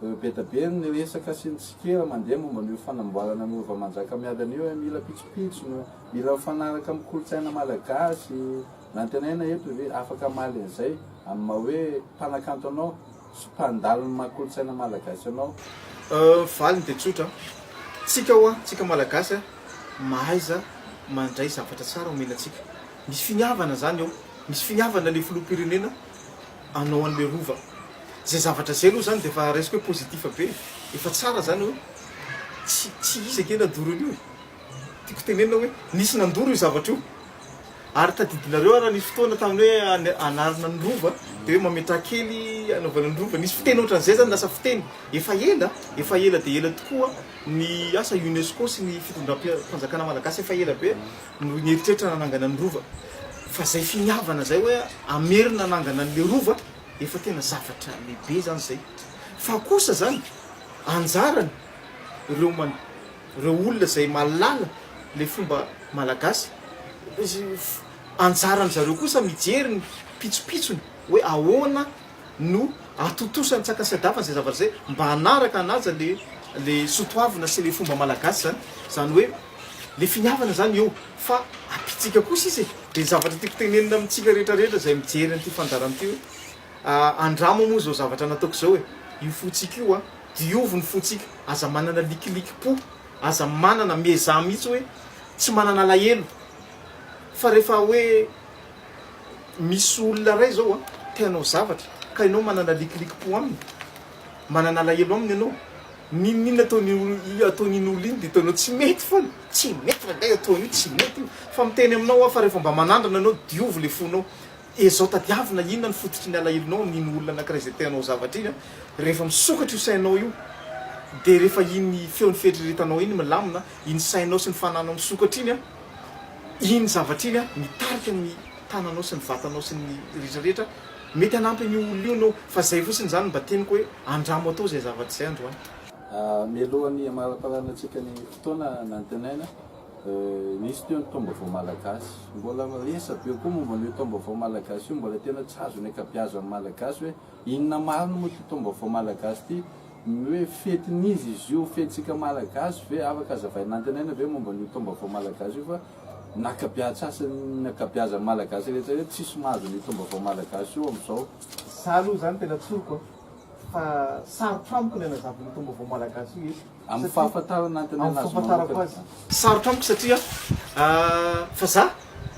Be da be ny resaka sy ny tsikera mandeha momba an'io fanamboarana ny Rova Manjakamiadana io hoe mila pitsopitsony, mila mifanaraka amin'ny kolontsaina malagasy. Nantenaina eto ve afaka hamaly an'izay amin'ny maha hoe mpanakanto anao sy mpandalo ny maha kolontsaina malagasy anao?
Valiny dia tsotra, tsika hoa, tsika malagasy a, mahaiza mandray zavatra tsara omena antsika. Misy finiavana zany eo, misy finiavana le filoham-pirenena hanao an'le rova. Zay zavatra zay aloha zany de efa raisiko hoe positif be e, efa tsara zany hoe tsy tsy izy ange nandoro an'io e, tiako tenenina hoe nisy nandoro io zavatra io. Ary tadidinareo ary nisy fotoana tamin'ny hoe anarina ny rova dia hoe mametraha kely anaovana ny rova. Nisy fiteny ohatran'izay zany lasa fiteny. Efa ela, efa ela dia ela tokoa ny asa Unesco sy ny fitondram-panjakana malagasy efa ela be no nieritreritra nanangana ny rova. Fa zay finiavana zay hoe hamerina hanangana an'le rova efa tena zavatra lehibe zany zay. Fa kosa zany anjarany ireo man ireo olona izay mahalala le fomba malagasy, anjaran zareo kosa mijery ny pitsopitsony hoe ahoana no ahatotosany tsaka sy adavany zay zavatra zay mba hanaraka hanaja le le sotoavina sy le fomba malagasy zany, zany hoe le finiavana zany eo fa ampitsika kosa izy e! De ny zavatra tiako tenenina amintsika rehetra rehetra zay mijery an'ity fandaharana ity hoe andramo moa zao zavatra nataoko zao e, io fontsika io an, diovy ny fontsika, aza manana likilikim-po, aza manana, miezaha mihitsy hoe tsy manana alahelo fa rehefa hoe misy olona iray zao an, te hanao zavatra ka ianao manana likilikim-po aminy, manana alahelo aminy ianao, n'inon'inona ataon'io ataon'iny olona iny dia hitanao tsy mety foana, tsy mety rangahy ataony io, tsy mety io, fa miteny aminao aho fa rehefa mba manandrana ianao diovy le fonao, Ezao tadiavina inona ny fototry ny alahelonao amin'iny olona anankiray izay te hanao zavatra iny an, rehefa misokatra io sainao io dia rehefa iny feon'ny fieritreretanao iny milamina, iny sainao sy ny fananao misokatra iny an, iny zavatra iny an mitarika ny tananao sy ny vatanao sy ny rehetra rehetra, mety hanampy an'io olona io ianao, fa zay fotsiny izany mba teniko hoe andramo atao izay zavatra izay androany.
Mialohan'ny hamaraparanantsika ny fotoana nantenaina, Nisy teo ny taom-baovao malagasy. Mbola resa-be koa momba an'io taom-baovao malagasy io. Mbola tena tsy azon'ny ankabeazan'ny malagasy hoe inona marina moa ity taom-baovao malagasy ity. Ny hoe fetin'iza izy io? Fetintsika malagasy ve? Afaka hazavaina antenaina ve momba an'io taom-baovao malagasy io fa ny ankabeatsasany, ny ankabeazan'ny malagasy rehetra rehetra tsisy mahazo an'io taom-baovao malagasy io amin'izao.
Za aloha zany tena tsoriko a, fa sarotra amiko ny hanazava an'io taom-baovao malagasy io eto.
Amin'ny fahafantarana antenaina azy manokana.
Sarotra amiko satria fa za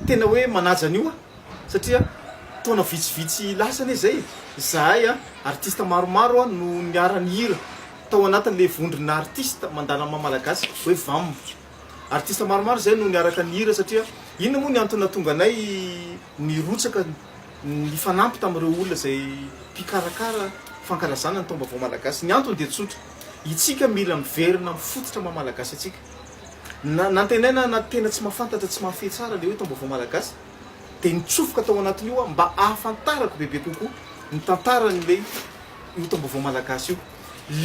tena hoe manaja an'io aho satria taona vitsivitsy lasa anie zay e, zahay a artiste maromaro a no niara nihira tao anatin'le vondrona artiste mandala ny maha malagasy hoe vam, artiste maromaro zay no niaraka nihira satria inona moa ny antony nahatonga anay nirotsaka nifanampy tamin'ireo olona izay mpikarakara fankalazana ny taom-baovao malagasy, ny antony dia tsotra. Itsika mila miverina amin'ny fototra maha malagasy antsika. Na nantenaina na tena tsy mahafantatra tsy mahafehy tsara le hoe taom-baovao malagasy dia nitsofoka tao anatin'io aho mba ahafantarako bebe kokoa ny tantaran'ilay io taom-baovao malagasy io.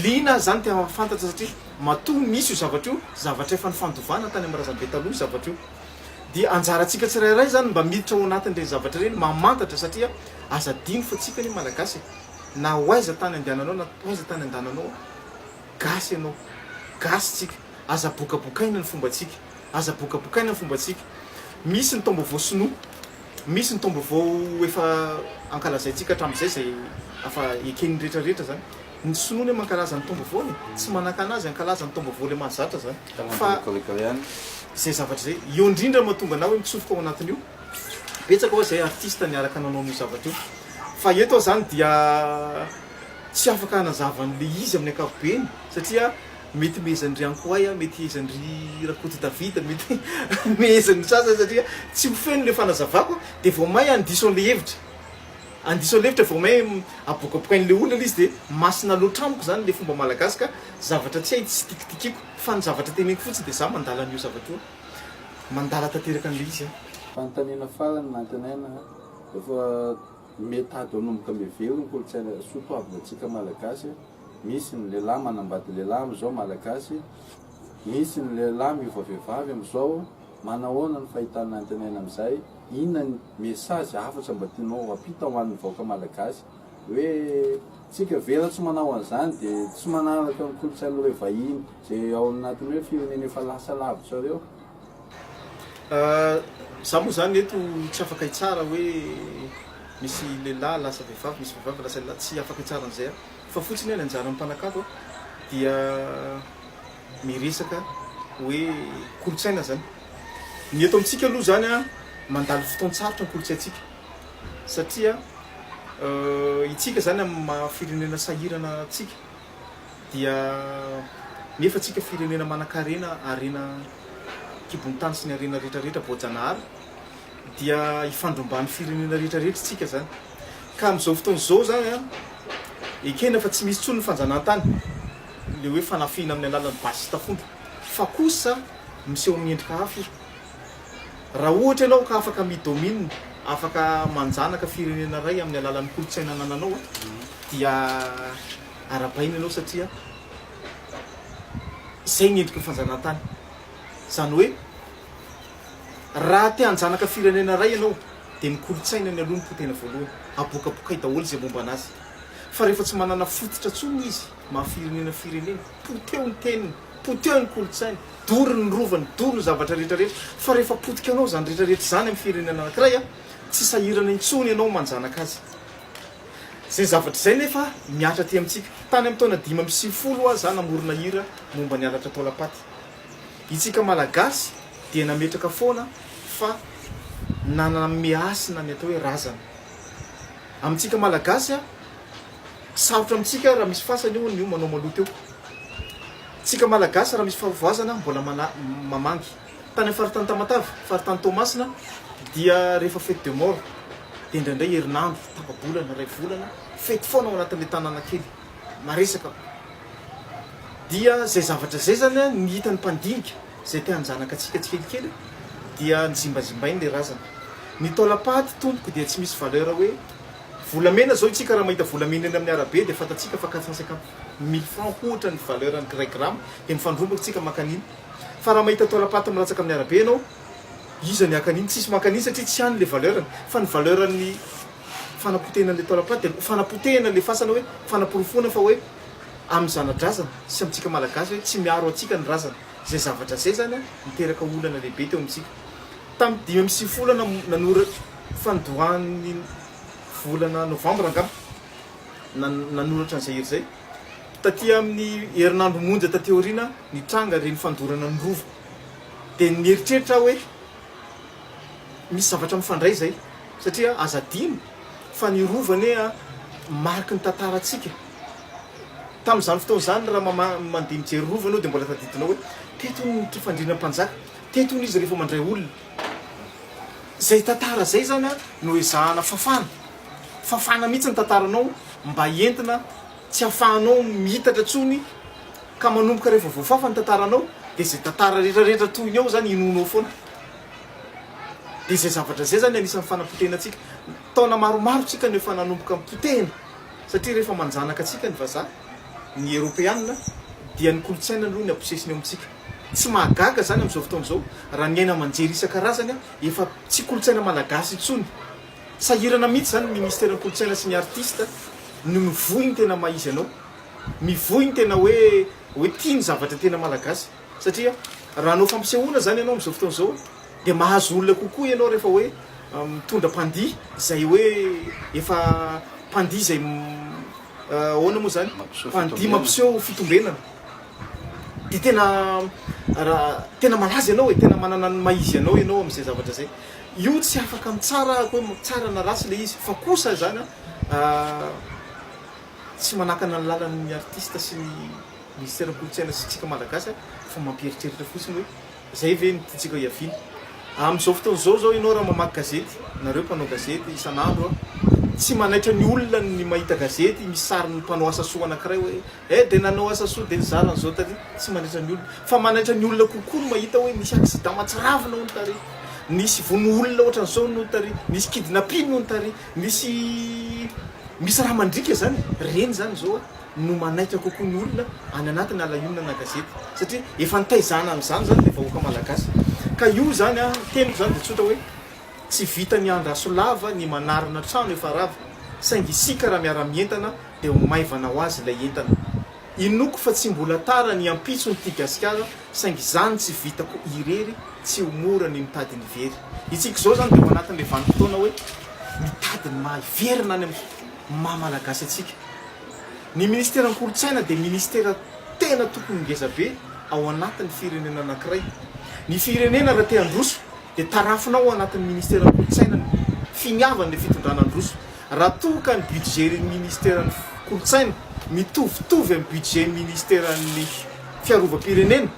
Liana aho zany te hahafantatra satria matoa nisy io zavatra io, zavatra efa nifandovana tany amin'ny razambe taloha io zavatra io. Dia anjarantsika tsirairay zany mba miditra ao anatin'ireny zavatra ireny mamantatra satria aza adino fa tsika anie malagasy e. Na ho aiza tany andehananao na ho aiza tany andananao gasy ianao, gasy tsika, aza bokabokaina ny fombantsika, aza bokabokaina ny fombantsika, misy ny taom-baovao sinoa, misy ny taom-baovao efa ankalazaintsika hatramin'izay izay efa eken'ny rehetra rehetra zany, ny sinoa anie mankalaza ny taom-baovaony e, tsy manakana azy hankalaza ny taom-baovao le mahazatra zany fa izay zavatra izay, eo indrindra no mahatonga anah hoe mitsofoka ao anatin'io. Betsaka hoa zay artiste niaraka nanao an'io zavatra io. Fa eto aho zany dia tsy afaka hanazava an'le izy amin'ny ankapobeny satria mety mehezan-dry Ankoay aho, mety hehezan-dry Rakoto David, mety mehezan'ny sasany satria tsy ho feno le fanazavako dia vao may handiso an'le hevitra. Handiso an'le hevitra vao may abokabokain'le olona le izy dia masina loatra amiko zany le fomba malagasy ka zavatra tsy hay tsy tikitikiko fa ny zavatra teneniko fotsiny dia za mandala an'io zavatra io. Mandala tanteraka an'ilay izy aho.
Fanontaniana farany nantenaina, efa mitady hanomboka miheverina ny kolontsaina soa toavina antsika Malagasy, misy ny lehilahy manambady lehilahy amin'izao Malagasy, misy ny lehilahy miova vehivavy amin'izao, manahoana ny fahitana antenaina amin'izay, inona ny message hafatra mba tianao hampita ho an'ny vahoaka Malagasy hoe tsika ve raha tsy manao an'izany dia tsy manaraka ny kolontsain'ireo vahiny izay ao anatin'ny hoe firenena efa lasa lavitra ireo?
Za moa zany eto tsy afaka hitsara hoe misy lehilahy lasa vehivavy, misy vehivavy lasa lehilahy, tsy afaka hitsara an'izay aho fa fotsiny hoe ny anjaran'ny mpanakanto dia miresaka hoe kolontsaina zany. Ny eto amintsika aloha zany an, mandalo fotoan-tsarotra ny kolontsaintsika satria Itsika zany amin'ny maha firenena sahirana antsika dia nefa tsika firenena manankarena harena kibon'ny tany sy ny harena rehetra rehetra voajanahary. Dia ifandrombahan'ny firenena rehetra rehetra isika izany. Ka amin'izao fotoana izao izany an, ekena fa tsy misy intsony ny fanjanahantany, ilay hoe fanafihana amin'ny alalan'ny basy sy tafondro, fa kosa miseho amin'ny endrika hafa io. Raha ohatra ianao ka afaka mi-domine, afaka manjanaka firenena iray amin'ny alalan'ny kolontsaina anananao an, dia arahabaina ianao satria izay ny endriky ny fanjanahantany. Izany hoe raha te hanjanaka firenena iray ianao dia ny kolontsainany aloha no potehina voalohany, aboakabokay daholo izay momba anazy. Fa rehefa tsy manana fototra intsony izy maha firenena firenena, poteho ny teniny, poteho ny kolontsainy, dory ny rovany, dory ny zavatra rehetra rehetra. Fa rehefa potika anao izany rehetra rehetra izany amin'ny firenena anankiray, tsy sahirana intsony ianao manjanaka azy. Izay zavatra izay nefa mihatra aty amintsika. Tany amin'ny taona 95 aho za namorona hira momba ny halatra taolam-paty. Itsika Malagasy dia nametraka foana fa nanome hasina ny atao hoe razana. Amintsika Malagasy a, sarotra amintsika raha misy fasana eo ny manao maloto eo. Tsika Malagasy raha misy fahavoazana mbola mana mamangy. Tany amin'ny faritany Tamatave, faritany Toamasina dia rehefa fete de mort dia indraindray herinandro, tapa-bolana, iray volana, fety foana ao anatin'ilay tanàna kely. Maresaka. Dia izay zavatra izay izany ny hitan'ny mpandinika izay te hanjanaka antsika tsikelikely dia nozimbazimbainy ilay razana. Ny taolam-paty tompoko dia tsy misy valeur hoe volamena izao isika raha mahita volamena eny amin'ny arabe dia fantatsika fa 450 mille francs ohatra ny valeur ny iray gramme dia mifandrombaka isika maka an'iny. Fa raha mahita taolam-paty milatsaka amin'ny arabe ianao iza ny haka an'iny? Tsisy maka an'iny satria tsy any ilay valeur-ny fa ny valeur-n'ny fanapotehana an'ilay taolam-paty dia fanapotehana ilay fasana hoe fanaporofoana fa hoe amin'ny zana-drazana sy amintsika Malagasy hoe tsy miaro antsika ny razana. Izay zavatra izay izany niteraka olana lehibe teo amintsika. Tamin'ny 95 nanora fandoahan'ny volana novambra angamba nanoratra an'izay hira izay. Taty amin'ny herinandro monja taty aoriana nitranga ireny fandorana ny rova. Dia nieritreritra aho hoe misy zavatra mifandray izay satria aza adino fa ny rova anie mariky ny tantarantsika. Tamin'izany fotoana izany raha mama mandeha mijery rova ianao dia mbola tadidinao hoe teto hono ny fandriana mpanjaka, teto hono izy rehefa mandray olona. Izay tantara izay izany no ezahana fafana, fafana mihitsy ny tantaranao mba entina tsy ahafahanao mihitatra intsony ka manomboka rehefa voafafa ny tantaranao dia izay tantara rehetra rehetra tohiny ao izany inoanao foana. Dia izay zavatra izay izany anisan'ny fanapotehina antsika. Taona maromaro tsika no efa nanomboka nipotehina. Satria rehefa manjanaka antsika ny vazaha, ny eropeana, dia ny kolontsaina aloha ny abosesiny eo amintsika. Tsy mahagaga izany amin'izao fotoana izao raha ny haino aman-jery isan-karazany efa tsy kolontsaina malagasy intsony. Sahirana mihitsy izany ny ministeran'ny kolontsaina sy ny artiste no mivoy ny tena maha izy anao. Mivoy ny tena hoe hoe tia ny zavatra tena malagasy. Satria raha hanao fampisehoana izany ianao amin'izao fotoana izao dia mahazo olona kokoa ianao rehefa hoe mitondra mpandihy izay hoe efa mpandihy izay ahoana moa izany mpandihy mampiseho fitombenana dia tena raha tena malaza ianao e, tena manana ny maha izy anao ianao amin'izay zavatra izay. Io tsy afaka mitsara ahako hoe tsara na ratsy ilay izy fa kosa izany an tsy manakana ny lalan'ny artiste sy ny Ministeran'ny kolontsaina sy tsika malagasy fa mampieritreritra fotsiny hoe zay ve no tiantsika hiaviana. Amin'izao fotoana izao zao ianao raha mamaky gazety, nareo mpanao gazety isan'andro an, tsy manaitra ny olona ny mahita gazety misy sarin'ny mpanao asa soa anankiray hoe eh dia nanao asa soa dia nizara an'izao tary, tsy manaitra ny olona. Fa manaitra ny olona kokoa ny mahita hoe nisy accident mahatsiravina hono tary, nisy vono olona ohatran'izao hono tary, nisy kidnapping hono tary, nisy misy raha mandriaka zany, reny zany zao an. no manaitra kokoa ny olona any anatina la une na gazety satria efa nitaizana an'izany izany ilay vahoaka malagasy ka io izany an teniko izany dia tsotra hoe tsy vitan'ny andraso lava ny manarina trano efa rava saingy isika raha miara-mientana dia ho maivana ho azy ilay entana inoako fa tsy mbola tara ny ampitso ny tia gasikara saingy izany tsy vitako irery tsy ho mora ny mitady ny very itsika izao izany dia ao anatin'ilay vanim-potoana hoe mitady ny maha hiverina any amin'ny maha malagasy antsika Ny ministeran'ny kolontsaina dia ministera tena tokony ngeza be ao anatin'ny firenena anankiray. Ny firenena raha te handroso dia tarafina ao anatin'ny ministeran'ny kolontsaina ny finiavan'ilay fitondrana handroso. Raha toa ka ny budget-n'ny ministeran'ny kolontsaina mitovitovy amin'ny budget-n'ny ministeran'ny fiarovam-pirenena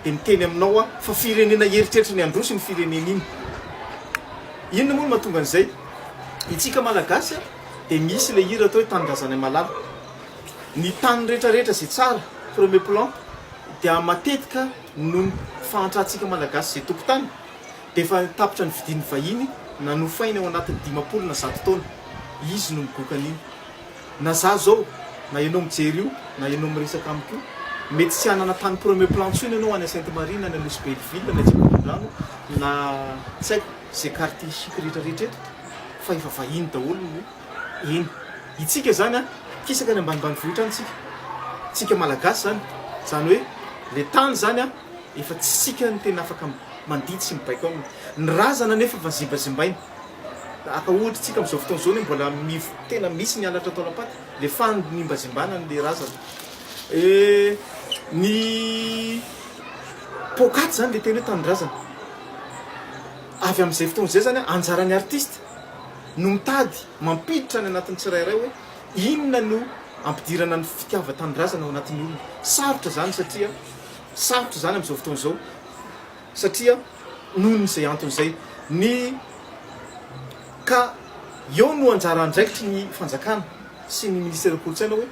dia miteny aminao aho fa firenena eritreritry ny handroso iny firenena iny. Inona moa no mahatonga an'izay? Itsika Malagasy dia misy ilay hira atao hoe Tanindrazanay Malala. Ny tany rehetra rehetra izay tsara, premier plan, dia matetika noho ny fahantrantsika Malagasy izay tompon-tany dia efa tapitra nividian'ny vahiny na nofainy ao anatin'ny 50 na 100 taona. Izy no migoka an'iny. Na za zao, na ianao mijery io, na ianao miresaka amiko io, mety tsy hanana tany premier plan intsony ianao any Sainte Marie na any Nosy Belleville na etsy Akorondrano na tsy haiko ze quartier chic rehetra rehetra eto fa efa vahiny daholo no eny. Itsika zany an, kisaka any ambanimbanivohitra any tsika, tsika malagasy zany, zany hoe le tany zany an efa tsy tsika no tena afaka mandidy sy mibaiko aminy. Ny razana anefa efa zimbazimbaina. Haka ohatra tsika amin'izao fotoana izao anie mbola mivo tena misy ny halatra taolam-paty, le fanimbazimbana an'le razana. Eh, ny poakaty zany le tena hoe tanindrazana. Avy amin'izay fotoana izay zany anjaran'ny artiste no mitady mampiditra any anatin'ny tsirairay hoe inona no ampidirana ny fitiavan-tanindrazana ao anatin'ny olona. Sarotra zany satria sarotra zany amin'izao fotoana izao satria nohon'izay antony izay ny ka eo no anjara andraikitry ny fanjakana sy ny ministeran'ny kolontsaina hoe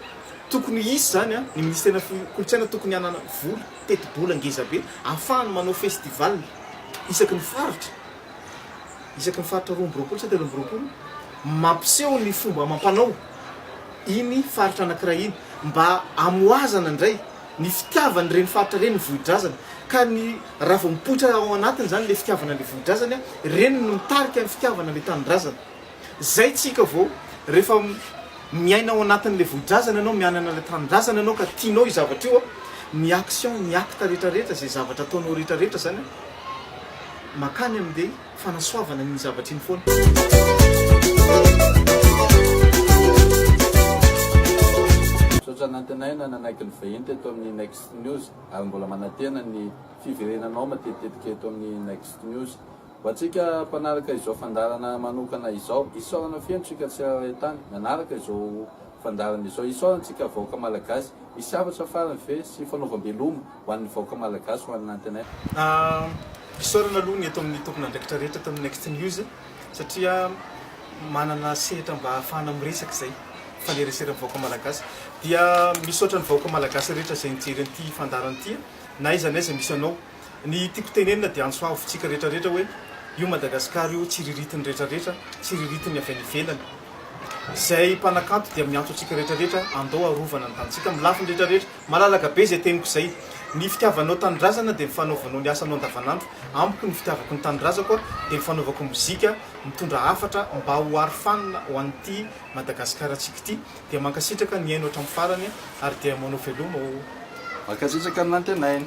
tokony hisy izany an, ny ministeran'ny kolontsaina tokony hanana vola, tetibola ngeza be ahafahany manao festival isaky ny faritra, isaky ny faritra 22 sa 23 mampiseho ny fomba amam-panao iny faritra anankiray iny mba hamohazana indray ny fitiavan'ireny faritra ireny ny vohidrazana ka ny raha vao mipoitra ao anatiny izany ilay fitiavana ilay vohidrazana ireny no mitarika ny fitiavana ilay tanindrazana zay tsika vao rehefa miaina ao anatin'ilay vohidrazana ianao mianana ilay tanindrazana ianao ka tianao io zavatra io ny action ny acte rehetrarehetra izay zavatra ataonao rehetrarehetra zany makany amin'ilay fanasoavana an'iny zavatra iny foana.
Misaotra Nantenaina nanaiky ny vahiny teto amin'ny Next News ary mbola manantena ny fiverenanao matetitetika eto amin'ny Next News. Ho antsika mpanaraka izao fandaharana manokana izao, isaorana feno tsika tsirairay tany nanaraka izao fandaharana izao. Isaorana tsika vahoaka Malagasy. Misy hafatra farany ve sy fanaovam-beloma ho an'ny vahoaka Malagasy ho an'i Nantenaina?
Isaorana aloha ny eto amin'ny tompon'andraikitra rehetra eto amin'ny Next News satria manana sehatra mba ahafahana miresaka izay mifanerasera amin'ny vahoaka Malagasy. Dia misaotra ny vahoaka Malagasy rehetra izay nijery an'ity fandaharana ity na aiza na aiza misy anao. Ny tiako tenenina dia antso avo tsika rehetra rehetra hoe io Madagascar io tsiriritin'ny rehetra rehetra, tsiriritin'ny avy any ivelany. Izay mpanakanto dia miantso antsika rehetra rehetra andao arovana ny tanintsika amin'ny lafiny rehetra rehetra. Malalaka be izay teniko izay. Ny fitiavanao tanindrazana dia ny fanaovanao ny asanao andavanandro. Amiko ny fitiavako ny tanindrazako dia ny fanaovako mozika mitondra hafatra mba ho arofanina ho an'ity Madagasikarantsika ity. Dia mankasitraka nihaino hatramin'ny farany ary dia manao veloma ô.
Mankasitraka ny nantenaina.